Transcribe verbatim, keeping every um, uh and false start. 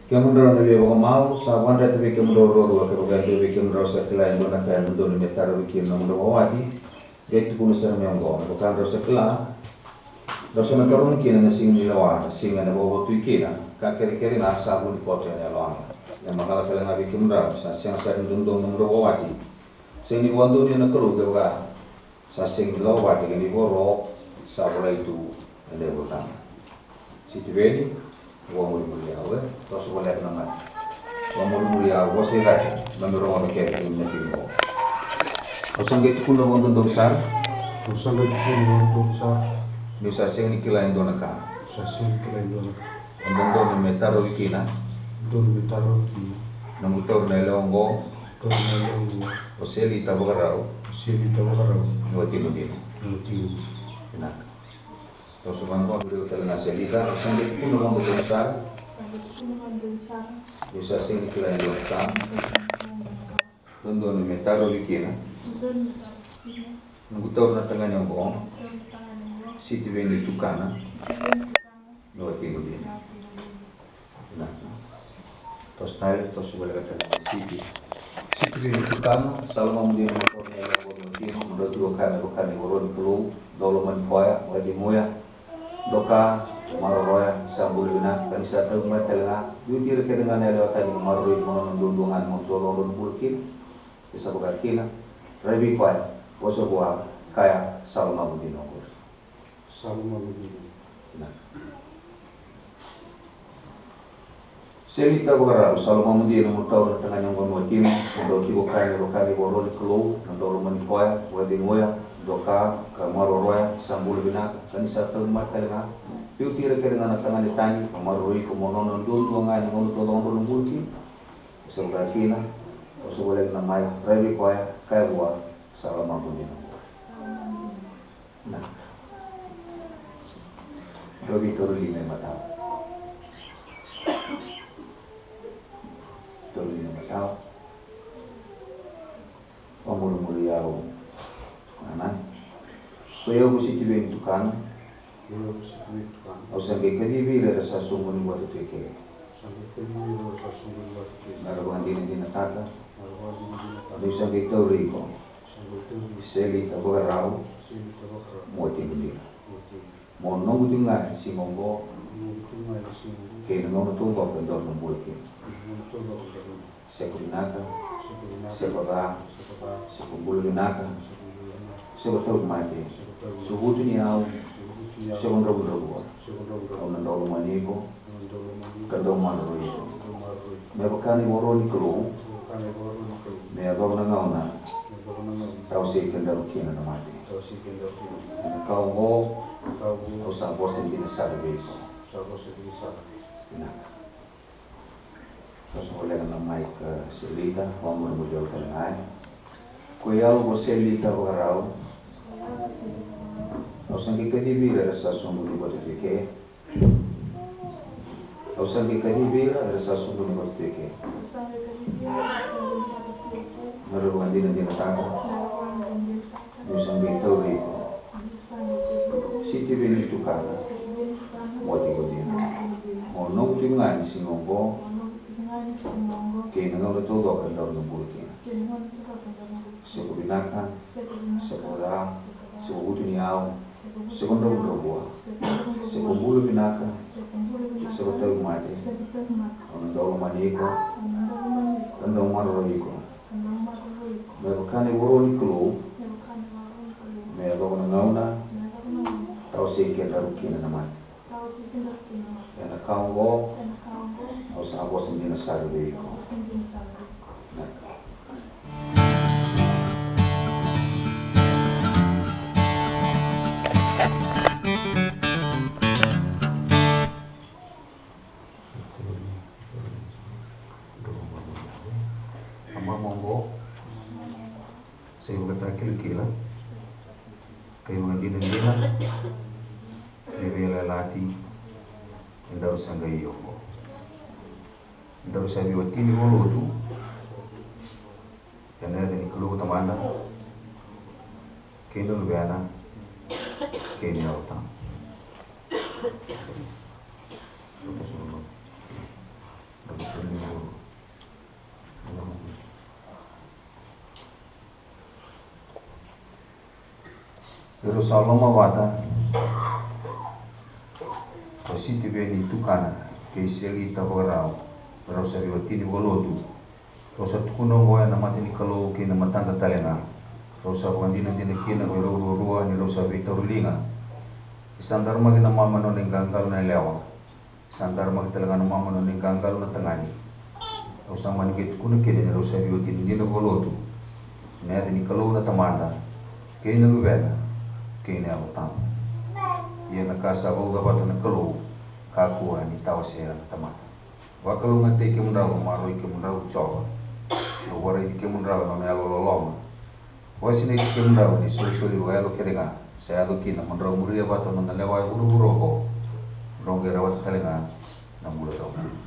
Kemudrau na via vakamau, sa vakadreta vei kemudrau ruarua, kevaka e dua vei kemudrau sa kila e dua na ka e dodonu me tarovi kina na nomudrau vakawati, qai tukuna sara mai oqo. Me vaka drau sa kila, drau sa na tarogi kina ena siga ni lewa, na siga ena vakavotui kina, ka kecekece ga sa vu ni koto ena yaloda. E macala tale ga vei kemudrau, sa sega sara ni dodonu na nomudrau vakawati. Sega ni vakadonuya na Kalou kevaka sa sega ni lako vata kei na ivakaro sa volai tu ena iVolatabu. Sitiveni, vakamurimuri au, e? Toso voleka na mata. Vakamurimuri au, vosa i cake, keimami rogoca kece na tiko qo. Au sa qai tukuna vakadodonu sara. Au sa qai tukuna vakadodonu sara. Niu sa sega ni kila e dua na ka. Au sa sega ni kila e dua na ka. E dodonu me tarovi kina. E dodonu me tarovi kina. Noqu taura na yalewa oqo. Taura na yalewa oqo. O Selita Vakarau. O Selita Vakarau. Ni watiqu dina. Ni watiqu dina. Vinaka. Toso vaqo, muria tale ga Selita, au sa qai tukuna vakadodonu sara. Sa qai tukuna vakadodonu sara. Niu sa sega ni kila e dua na ka. Niu sa sega ni kila e dua na ka. Dodonu me tarovi kina. Dodonu me tarovi kina. Noqu taura na tagane oqo. Noqu taura na tagane oqo. Sitiveni Tukana. Sitiveni Tukana. Ni watiqu dina. Ni watiqu dina. Vinaka. Toso tale, toso voleka tale mai Siti. Sitiveni Tukana, sa lomamudina na nodrau tiko kaya me vaka na ivakaro ni Kalou, dau lomani koya, vakacegu koya, doka, maroroya, sa bula vinaka, ka ni sa tauvimate tale ga, biuti ira kece ga na yalewa tani ka maroroi iko mo nona duadua ga ni gauna taucoko drau na bula kina. Ke sa vaka kina, rai vei koya, vosa vua, kaya, sa lomamudina oqori. Sa lomamudina. Vinaka. Selita Vakarau, sa lomamudina mo taura na tagane oqo me watimu, mo dau tiko kaya me vaka na ivakaro ni Kalou, na dau lomani koya, vakacegu koya, doka, ka maroroya, sa bula vinaka, ka ni sa tauvimate tale ga. Biuti ira kece ga na tagane tani, ka maroroi iko mo nona duadua ga ni gauna taucoko drau na bula kina. Ke sa vaka kina, vosa voleka na mai, rai vei koya, kaya vua, sa lomamudina oqori. Na. Dou veitauri lima e matau. Tauri lima e matau. Vakamurimuri au, Tukana. Ko i au ko Sitiveni Tukana. Ko i au ko Sitiveni Tukana. Au sa qai kacivi ira era sa soqoni vata tu eke. Au sa qai kacivi ira era sa soqoni vata tu eke. Me ra vakadinadinataka. Me ra vakadinadinataka. Niu sa qai tauri iko. Selita Vakarau. Mo watiqu dina. Mo noqu tiko ga ena siga oqo. Kei na gauna taucoko e daru na bula kina. Seko vinaka. Seko ca. Seko bula vinaka. Seko tauvimate. Seko vutuniyau. Seko dravudravua. Au na dau lomani iko. Ka dau maroroi iko. Me vaka na ivakaro ni Kalou. Me yacova na gauna. Tawasei kedaru kina na mate. Ena ka oqo. Au sa vosa dina sara vei iko. Vinaka. Toso voleka na mic, e, Selita, vakamurimuri au tale ga. Ko i au ko Selita Vakarau. Au sa qai kacivi ira era sa soqoni vata tu eke. Au sa qai kacivi ira era sa soqoni vata tu eke. Au sa qai kacivi ira era sa soqoni vata tu eke. Me ra vakadinadinataka. Me ra vakadinadinataka. Niu sa qai tauri iko. Niu sa qai tauri iko. Sitiveni Tukana. Sitiveni Tukana. Mo watiqu dina. Mo watiqu dina. Mo noqu tiko ga ni siga oqo. Mo noqu tiko ga ni siga oqo. Kei na gauna taucoko e daru na bula kina. Kei na gauna taucoko e daru na bula kina. Seko vinaka. Seko vinaka. Seko ca. Seko ca. Seko vutuniyau. Seko dravudravua. Seko bula vinaka. Seko tauvimate. Au na dau lomani iko. Ka dau maroroi iko. Me vaka na ivakaro ni Kalou. Me yacova na gauna. Tawasei kedaru kina na mate. Ena ka oqo. Au sa vosa dina sara vei iko. Vinaka. Amama oqo. Sa ivakatakilakila. Ka ivakadinadina. Ni veiyalayalati. Edaru sa qai oqo. Daru sa veiwatini vakalotu. Ena yaca ni Kalou Tamada, kei na Luvena, kei na Yalo Tabu. Rau sa lomavata, o Sitiveni Tukana kei Seli Tavakarau, rau sa veiwatini vakalotu. Rau sa tukuna oqo ena mata ni Kalou kei na matada tale ga. Rau sa vakadinadina kina ko irau ruarua ni rau sa veitauri liga. Ni sa daramaki na mama nona iqaqalo na yalewa, sa daramaki tale ga na mama nona iqaqalo na tagane. Au sa mani qai tukuna kina ni rau sa veiwatini dina vakalotu ena yaca ni Kalou na Tamada, kei na Luvena, kei na Yalo Tabu. Ia na ka sa vauca vata na Kalou, kakua ni tawasea na tamata. Vakalougatataki kemudrau, maroroi kemudrau ko Jiova. Au vakaraici kemudrau ena nona yalo loloma. Vakasinaiti kemudrau ena isolisoli vakayalo kece ga sa yaco kina, mo drau muria vata na noda lewa e vuravura oqo, mo drau qai rawata tale ga na bula tawamudu.